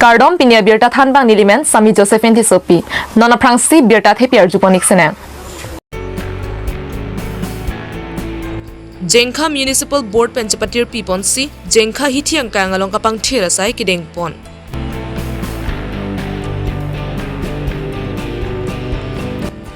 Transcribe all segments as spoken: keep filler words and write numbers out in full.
Kardom, pini abirta thanbang nelimen Sami Josephine Tissopi. Non aphrangsi birta thepi arjupon-ik sinang. Jengkha Municipal Board pen chepatir piponsi Jengkha hithi angkang along kapangthir asai kedengpon.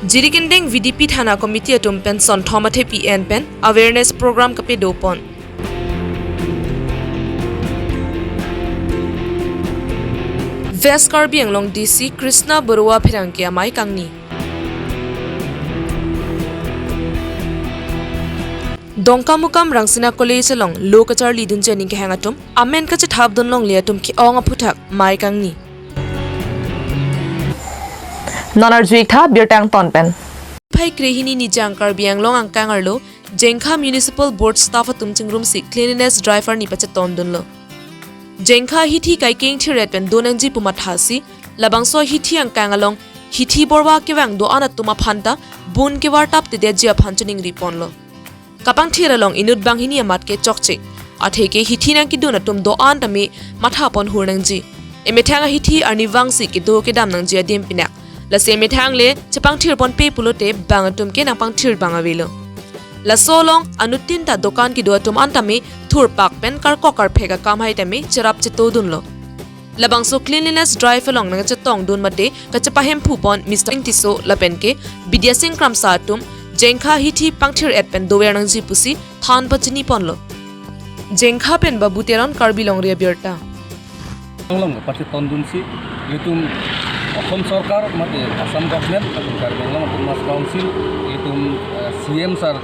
Jirikindeng V D P Thana Committee atum pen sonthom athepi en pen awareness program kapadopon. West Karbi Anglong D C Krishna Baruah pherangke amei kangni. Dongkamukam Rangsina College along lo kacharlidunji aning kehang atum amen kachethapdun longle atum ke-ong aphuthak mei kangni. Non arju-iktha birta angton pen. Phai krehini nijang Karbi Anglong angkang arlo Jengkha Municipal Board staff atum chingrumsi cleanliness drive arni pachetondunlo. Jengkha hithi kaikeng thiret pen donangji pu mathasi, labangso hithi angkang along hithi borwa kevang do-an atum aphanta bun kevartap tedetji aphan chiningriponlo. Kapangthir along inut banghini amat ke chokche. Atheke hithi nangkedun atum do-an tame mathapon hur nangji. Emethang ahithi arnivangsi kedo kedam nangji adim pinak. Lasi emethang le chepangthirponpe pulote bang atum ke nangpangthir bang avelo. Laso along anuttin ta dokan kedo atum an tame thurpak pen karkok karphek akam hai tame cherap chetodunlo. Labangso cleanliness drive along nangchetongdun mate kachepahemphupon Mister Tisso lapen ke Bidya Sing Kramsa atum Jengkha hithi pangthir-et pen dover nangji pusi than pachiniponlo. Jengkha pen Babu Teron, Karbi Longri Abirta. Anglong pachetondunsi, itum Assam Sorkar mate Assam Government, lapen Karbi Anglong Autonomous Council, itum, eh, C M Sir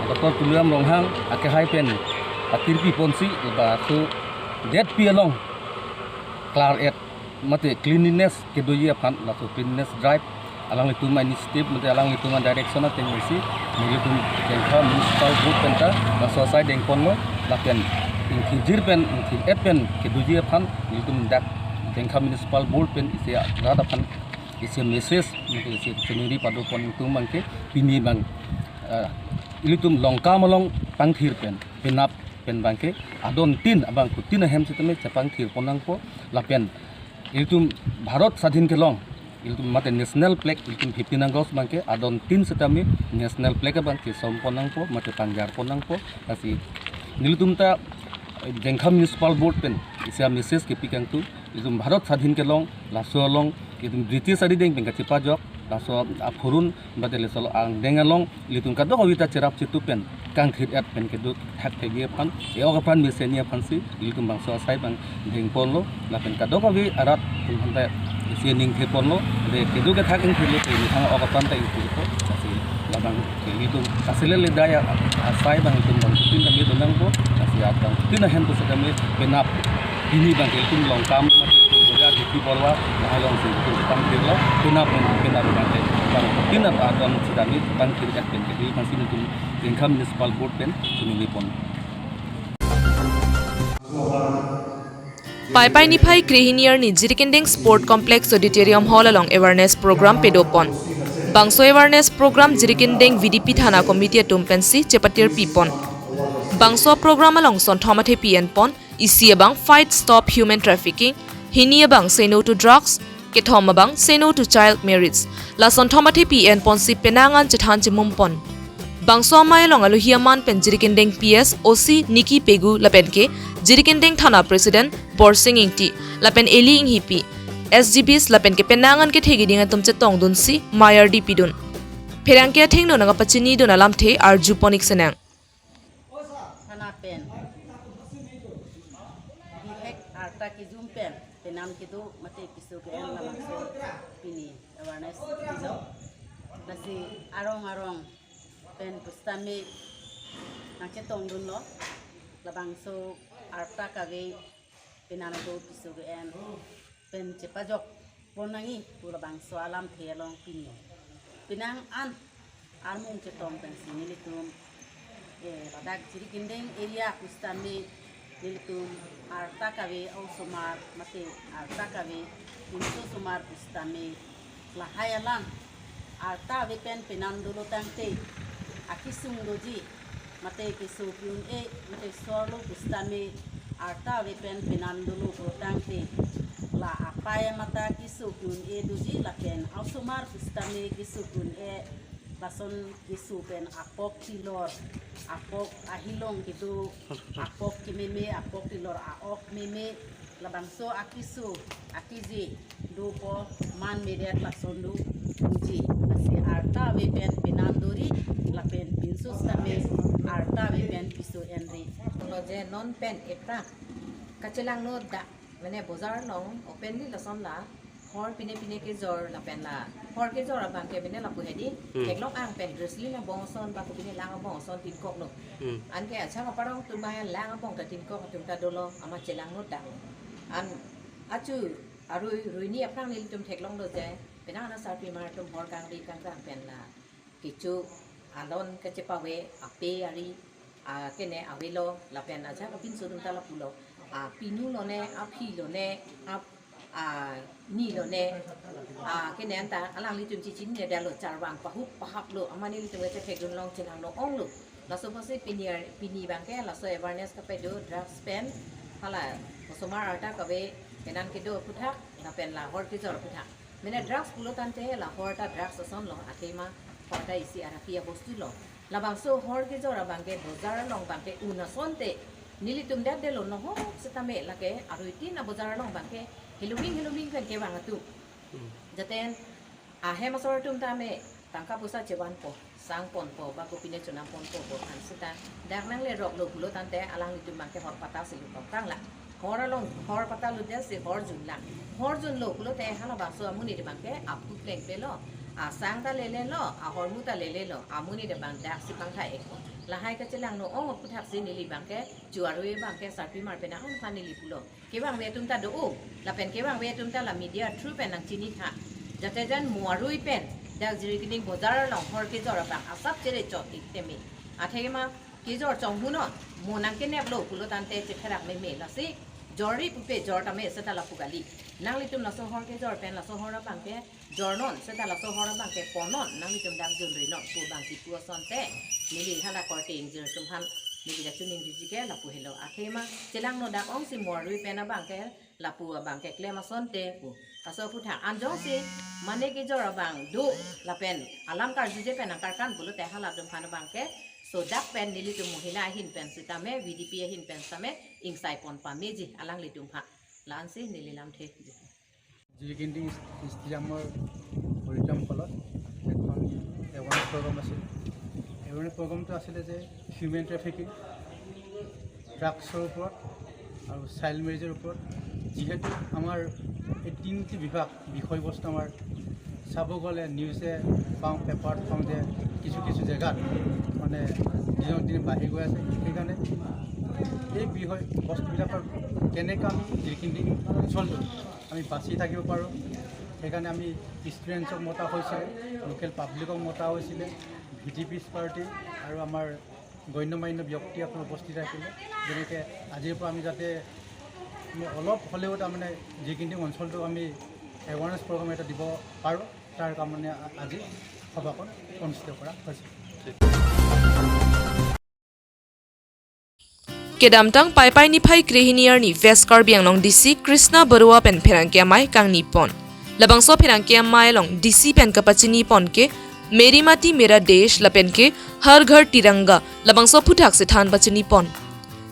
Doctor Tuliram Ronghang akehai pen patir piponsi, laso detpi along klar-et mate cleanliness kedoji aphan laso cleanliness drive alanglitum a-initiative mate alanglitum a-direction atengsi nelitum Jengkha Municipal Board penta laso asai dengponlo lapen ingthirjir pen ingthir-et pen kedoji aphan nelitum dak Jengkha Municipal Board pen isi arat aphan isi message mate isi chiningri padopon ingtung abangke pini abang, eh, ilitum Longkam along pangthir pen penap pen abangke adontin abangphutin ahem sitame chepangthirpon nangpo lapen ilitum Bharat Sadhin kelong ilitum mate national flag ilitum fifteen August abangke adontin sitame national flag abang kesompon nangpo mate pangjarpon nangpo. Lasi nelitum ta, eh, Jengkha Municipal Board pen isi a-message kepi kangtung, ilitum Bharat Sadhin kelong laso along ilitum British arideng pen kachepajok laso aphurun mate laso angdeng along ilitum kadokave ta cherap chetu pen kangthir-et pen kedo thakthekji aphan, e-ok aphan meseni aphansi ilitum bangso asai abang dengponlo lapen kadokave arat atum aphanta isi ningtheponlo, de kedo kethak ingthirlo te methang ok aphan ta ingthirpo, lasi labang ke ilitum kaselele daya asai abang itum bangphutin tame donangpo, lasi abangphutin ahem pusitame penap pini abangke itum Longkam mate itum boja hithi borwa lahai alongsi itum pangthirlo, penap pen penap abangke bangphutin adon sitame pangthir-et pen kedo aphansi itum Jengkha Municipal Board pen chiningripon. Paipai niphai krehini arni Jirikindeng Sport Complex Auditorium Hall along awareness program padopon. Bangso awareness program Jirikindeng V D P Thana Committee atum pensi chepatir pipon. Bangso program along sonthom athepi enpon, isi abang Fight Stop Human Trafficking, hini abang Say No to Drugs, kethom abang Say No to Child Marriage. La sonthom athepi enponsi penang an chethan chemumpon. Bangso amei along alohi aman pen Jirikindeng P S O C Nicky Pegu lapen ke Jirikindeng Thana President Borsing Ingti lapen Eli Inghipi, S G Bs lapen ke penang an kethe keding atum chetongdunsi mei ardi pidun. Pherangke athengno nangkapachinidun alamthe arjupon-ik sinang. Thana pen bihek arta kejum pen penam kedo mate piso ke-en labangso pini awareness dilo. Lasi arong arong pen pusitame nangchetongdunlo, labangso arta kave penam kedo piso ke-en pen chepajokpon nangji pu labangso alamthe along pini penang an armung chetong pensi nelitum, eh, ladak Jirikindeng area pusitame nelitum arta kave osomar mate arta kave pinso osomar pusitame lahai alam arta ave pen penam dolo tangte akesung doji mate keso ke-un-e mate sorlo pusitame arta ave pen penam dolo pulotangte Apai amata keso ke-un-e doji lapen osomar pusitame keso ke-un-e, lason keso pen apok tilor, apok ahilong kedo, apok kememe, apok tilor a-ok meme, labangso akeso, akeje dopo, man medet lason do puji. Lasi arta ave pen penan dori, lapen pinso sitame arta ave pen piso enri. Lo je non pen ephrang kachelangno dak, mane bojar along openly lason la hor pine pine kejor lapen la hor kejor abang ke mane lapu hedi, Hmm. theklong ang pen Gracelyn abong ason ba kopine lang abong ason tinkok no. Hmm. Anke achak aparong atum ba lang abong ta tinkok atum ta dolo, amat chelangno dak. An achu arui ruini aphrang nelitum theklonglo je, penang ana sarpimar atum hor kangri kangkrang pen la kecho alon kachepave ape ari, a, kene avelo lapen ajak apinso atum ta lapulo. A, pinu lone, aphi lone, ap, a, ni lone, a, kene anta alanglitum chichinine dalo, charvang pahup pahap lo, amat nelitum kachethekdun along chelangno onglo. Laso apotsi pini ar-, pini abang ke laso awareness kapedo drugs pen, hala osomar arta kave, penan kedo aphuthak, lapen la hor kejor aphuthak. Mane drugs pulo tangte la hor ta drugs ason lo, athema hor ta isi arapi abostu lo. Labangso hor kejor abang ke bojar along abang ke un asonte nelitum det detlo, nohok sitame lake arui tin abojar along abang ke heluming heluming pen kevang atum. Hmm. Jaten ahem asor atum tame tangka poisa chevanpo, sangponpo, ba kopine chonamponpo, bo an sita dak nangleroklo pulo tangte alanglitum abang ke hor patta si lutong tanglang. Hor along, hor patta lutdet si hor junlang. Hor junlo pulote halabangso amonit abang ke aphu plengpelo, asang ta lelelo, ahormu ta lelelo, amonit abang dak si pangthai-ekpo. Lahai kachelangno ong aphuthak si neli abang ke, chu arui abang ke sarpimar pen an aphan neli pulo, kevangve atum ta do-o, lapen kevangve atum ta la media through pen nangchinitha. Jate jan mo arui pen dak Jirikinding bojar along hor kejor abang asap chere chot ik teme. Athema kejor chonghunon, mo nangkeneplo pulo tangte chetherak meme, lasi jorri pupe jor tame seta lapu kali. Nanglitum laso hor kejor pen laso hor abang ke jornon, seta laso hor abang ke ponnon, nanglitum dak junrinon pu abang kipu asonte neli hala korte ingjir atum aphan neli kachiningri ji ke lapu helo. Athema chelangno dak ong si mo arui pen abang ke lapu abang keklem asonte pu. Laso aphuthak an jongsi mane kejor abang do lapen alam karjuje pen nangkarkan pulote halatum aphan abang ke sodak pen nelitum mohila ahin pen sitame, V D P ahin pen sitame ingsai pon pameji alanglitum aphan. La-ansi neli lamthe. Jirikinding ষ্টেডিয়ামৰ হৰিগ্ৰাম হলত এখন awareness programme আছিল। এৱাৰনেছ প্ৰগ্ৰামটো আছিলে যে human trafficking, ড্ৰাগছৰ ওপৰত আৰু চাইল্ড মেৰিজৰ ওপৰত। যিহেতু আমাৰ এই তিনিটি বিভাগ, বিষয়বস্তু আমাৰ চাব গ'লে নিউজে পাওঁ, পেপাৰত পাওঁ যে কিছু কিছু জেগাত মানে দিনক দিনে বাঢ়ি গৈ আছে। সেইকাৰণে এই বিষয় বস্তুবিলাকৰ কেনেকৈ আমি জিৰকিণ্ডিং অঞ্চলটো আমি বাচি থাকিব পাৰোঁ। সেইকাৰণে আমি ষ্টুডেণ্টছক মতা হৈছিলে, লোকেল পাব্লিকক মতা হৈছিলে, ভি ডি পিছ পাৰ্টি আৰু আমাৰ গণ্যমান্য ব্যক্তিসকল উপস্থিত আছিলে। যেনেকৈ আজিৰ পৰা আমি যাতে আমি অলপ হ'লেও তাৰমানে জিৰকিণ্ডিং অঞ্চলটো আমি এৱাৰনেছ প্ৰগ্ৰাম এটা দিব পাৰোঁ, তাৰ কাৰণে আ-, আজি সভাখন অনুষ্ঠিত কৰা হৈছে। Kedamtang Paipai niphai krehini arni West Karbi Anglong D C Krishna Baruah pen pherangke amei kangni pon. Labangso pherangke amei along D C pen kapachini pon ke Meri Mati Mera Desh lapen ke Har Ghar Tiranga labangso aphuthak si than pachini pon.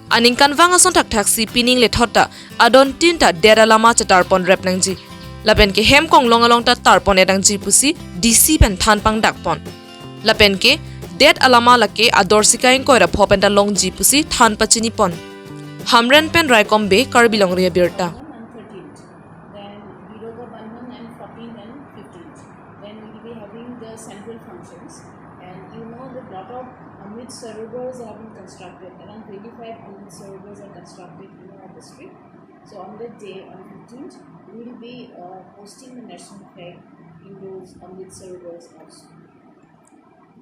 Aningkanvang ason thakthak si pining lethot ta adon tin ta det alama chetar pon rep nangji. Lapen ke hem konglong along ta tar pon-et nangji pusi D C pen than pangdak pon. Lapen ke det alama lake ador sika ingkoi ra pho pen ta longji pusi than pachini pon. Hamren pen Raikom Bey, Karbi Longri Abirta. Then Virgo Bandhan and fourteenth and fifteenth. Then we will be having the central functions. And you know that lot of Amrit Sarovars have been constructed. Around twenty-five Amrit Sarovars are constructed in our district. So on that day, on fifteenth, we will be uh, hosting the national flag in those Amrit Sarovars also.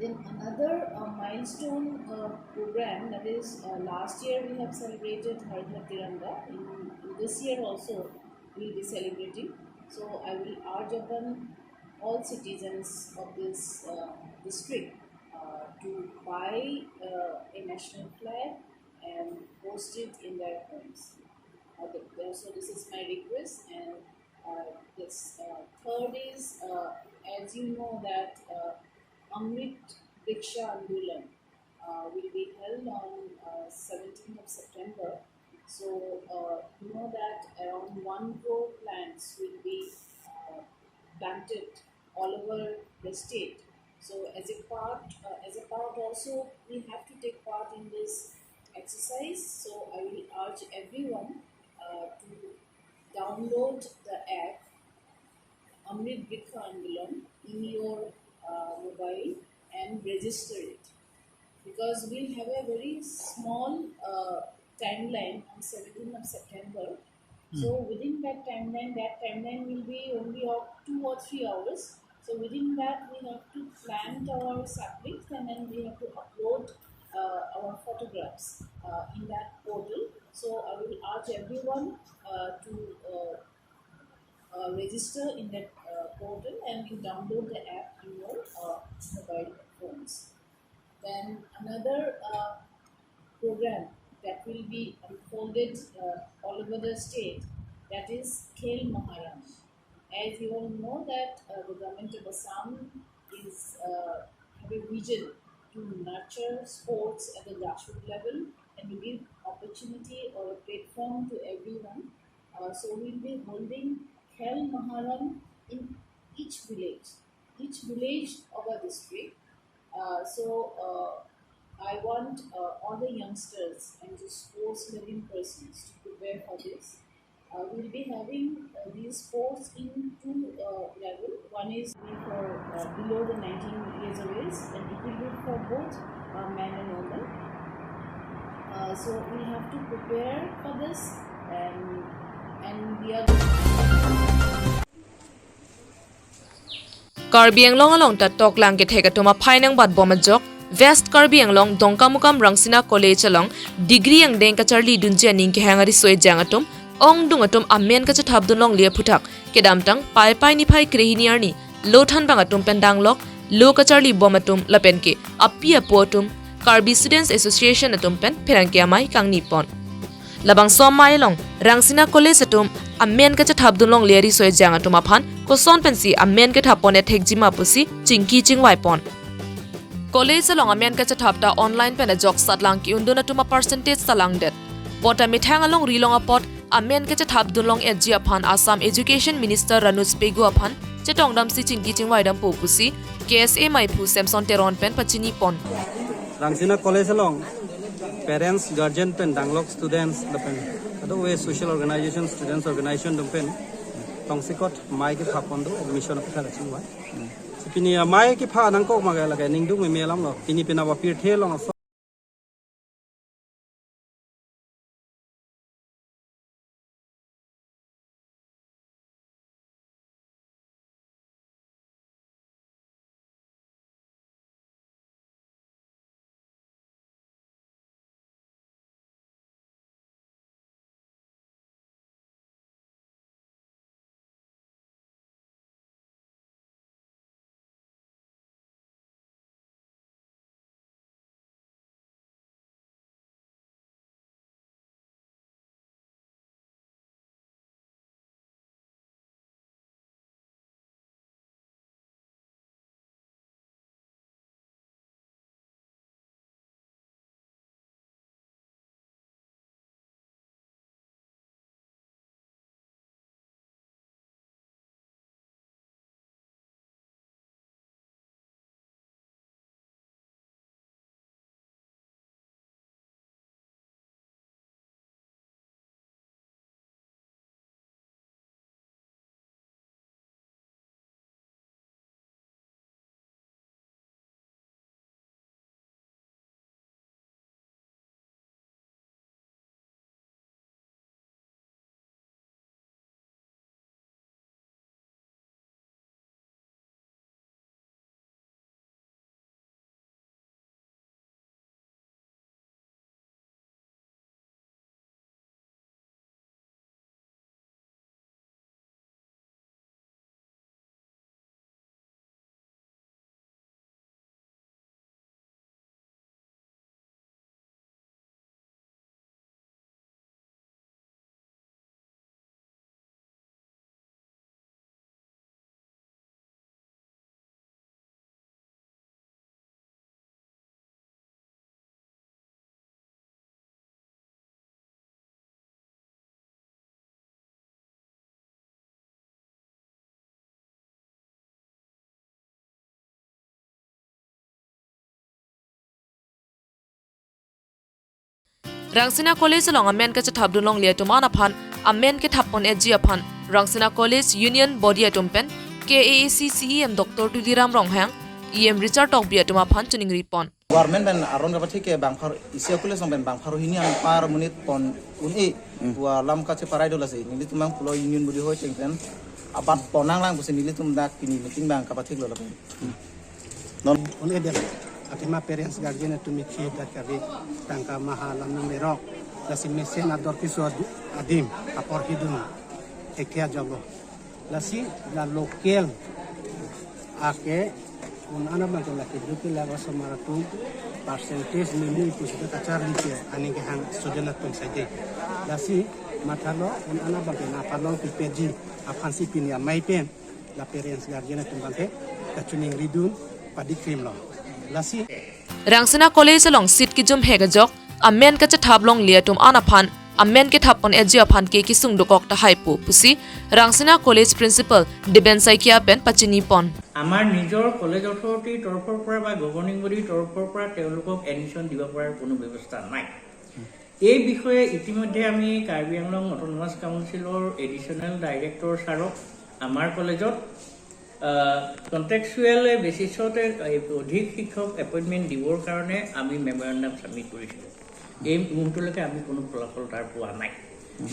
Then another uh, milestone uh, program, that is uh, last year we have celebrated Har Ghar Tiranga. In, in this year also we will be celebrating. So I will urge upon all citizens of this uh, district uh, to buy uh, a national flag and post it in their homes. Uh, the, so this is my request, and Uh, yes, uh, third is, uh, as you know that, uh, Amrit Vriksha Andolan, uh, will be held on, uh, seventeenth of September. So, uh, you know that around one crore plants will be, uh, planted all over the state. So as a part, uh, as a part also, we have to take part in this exercise. So I will urge everyone, uh, to download the app Amrit Vriksha Andolan in your, uh, mobile and register it, because we'll have a very small, uh, timeline on seventeenth of September. So within that timeline, that timeline will be only of two or three hours. So within that, we have to plant our saplings and then we have to upload, uh, our photographs, uh, in that portal. So I will urge everyone, uh, to, uh, uh, register in that, uh, portal and you download the app in your, uh, mobile phones. Then another, uh, program that will be unfolded, uh, all over the state, that is Khel Maharang. As you all know that, uh, the government of Assam is, uh, have a vision to nurture sports at the grassroots level and to give opportunity or a platform to everyone. Uh, so we'll be holding Khel Maharang in each village, each village of our district. Uh, so, uh, I want, uh, all the youngsters and the sports loving persons to prepare for this. Uh, we'll be having, uh, these sports in two, uh, level. One is for, uh, below the nineteen years of age, and it will be for both, uh, men and women. Uh, so we have to prepare for this, and and we are Karbi Anglong along ta toklang kethek atum aphai nangbatbom ajok West Karbi Anglong Dongkamukam Rangsina College along degree angdeng kacharlidunji aning kehang ariso ejang atum ongdung atum amen kachethapdun longle aphuthak kedamtang Paipai niphai krehini arni lo thanbang atum pen danglok lo kacharlibom atum lapen ke api apo atum Karbi Students Association atum pen pherangke amei kangnipon. Labangso amei along Rangsina College atum amen kachethapdun longle ariso ejang atum aphan koson pensi amen kethappon ethekjima pusi chingki chingvaipon. College along amen kachethap ta online pen ajok satlang ke-undun atum a-percentage ta langdet. Bonta methang alongri along apot amen kachethapdun long-etji aphan Assam Education Minister Ranoj Pegu aphan chetongdamsi chingki chingvaidampo pusi K S A meiphu Samson Teron pen pachinipon. Rangsina College along parents, guardian pen danglok students lapen kadokave social organization, students organization atum pen tongsekot amei kephappon do admission aphuthak kachingvai. Si pini amei kepha nangkok ma ke lake ningduk meme alamlo. Pini pina va pirthe along aso Rangsina College along amen kachethapdun longle atum an aphan amen kethap pon-etji aphan Rangsina College Union Body atum pen K A A C C E M Doctor Tuliram Ronghang, E M Richard Tokbi atum aphan chiningri pon. Government pen aron kapathik ke bang pharo, isi a-college along pen bang pharo hini anpar monit pon un-e, hmm, pu alam kacheparai do lasi. Nelitum abang pulo union body ahoi cheng pen abat pon nanglang pusi nelitum dak pini meeting abang kapathiklo lapen. Non un-edet, athema parents guardian atum ikhi dak kave tangka maha lam nang merok, lasi mesen ador kiso adu-, adim apor hidun thekthe ajoklo. Lasi la local ake un-an abang ke lake duke la osomar atum percentage neli pusita kacharli ke aning kehang student atum saide. Lasi mathalo un-an abang ke nangpalong pipetji aphansi pini amei pen la parents guardian atum abang ke kachiningridun padikrimlo. Lasi Rangsina College along seat kejum hek ajok amen kachethap longle atum an aphan amen kethap pon-etji aphan ke kesung dokok tahai pu pusi Rangsina College Principal Deben Saikia pen pachini pon. আমাৰ নিজৰ কলেজ অথৰিটিৰ তৰফৰ পৰা বা গভৰ্ণিং বডিৰ তৰফৰ পৰা তেওঁলোকক এডমিশ্যন দিব পৰাৰ কোনো ব্যৱস্থা নাই। এই বিষয়ে ইতিমধ্যে আমি কাৰ্বি আংলং অট'নমাছ কাউন্সিলৰ এডিশ্যনেল ডাইৰেক্টৰ ছাৰক আমাৰ কলেজত কণ্ট্ৰেকচুৱেল বেচিছত অধিক শিক্ষক এপইণ্টমেণ্ট দিবৰ কাৰণে আমি মেমৰেণ্ডাম ছাবমিট কৰিছিলোঁ। এই মুহূৰ্তলৈকে আমি কোনো ফলাফল তাৰ পোৱা নাই।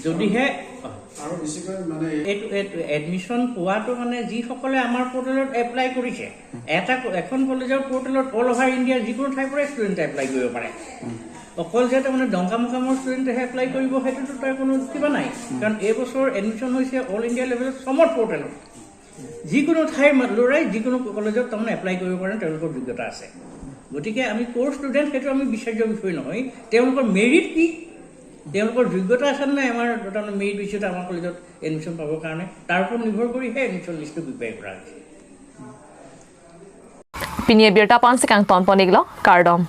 যদিহে, অ, আৰু বেছিকৈ মানে এইটো, এইটো এডমিশ্যন পোৱাটো মানে যিসকলে আমাৰ পৰ্টেলত এপ্লাই কৰিছে, এটা ক-, এখন কলেজৰ পৰ্টেলত অল অভাৰ ইণ্ডিয়াৰ যিকোনো ঠাইৰ পৰা ষ্টুডেণ্টে এপ্লাই কৰিব পাৰে। অকল যে তাৰমানে ডংকা মোকামৰ ষ্টুডেণ্টেহে এপ্লাই কৰিব, সেইটোতো তাৰ কোনো কিবা নাই। কাৰণ এইবছৰ এডমিশ্যন হৈছে অল ইণ্ডিয়া লেভেলত চমৰ্থ পৰ্টেলত যিকোনো ঠাইৰ মা-, ল'ৰাই যিকোনো কলেজত তাৰমানে এপ্লাই কৰিব পাৰে, তেওঁলোকৰ যোগ্যতা আছে। গতিকে আমি ক'ৰ ষ্টুডেণ্ট, সেইটো আমি বিচাৰ্য বিষয় নহয়। তেওঁলোকৰ মেৰিট কি, তেওঁলোকৰ যোগ্যতা আছে নে নাই আমাৰ তাৰমানে মেৰিট বেচিছত আমাৰ কলেজত এডমিশ্যন পাবৰ কাৰণে, তাৰ ওপৰত নিৰ্ভৰ কৰিহে এডমিশ্যন লিষ্টটো প্ৰিপেয়াৰ কৰা হৈছে। Pini abirta aphansi kangton pon-iklo, kardom.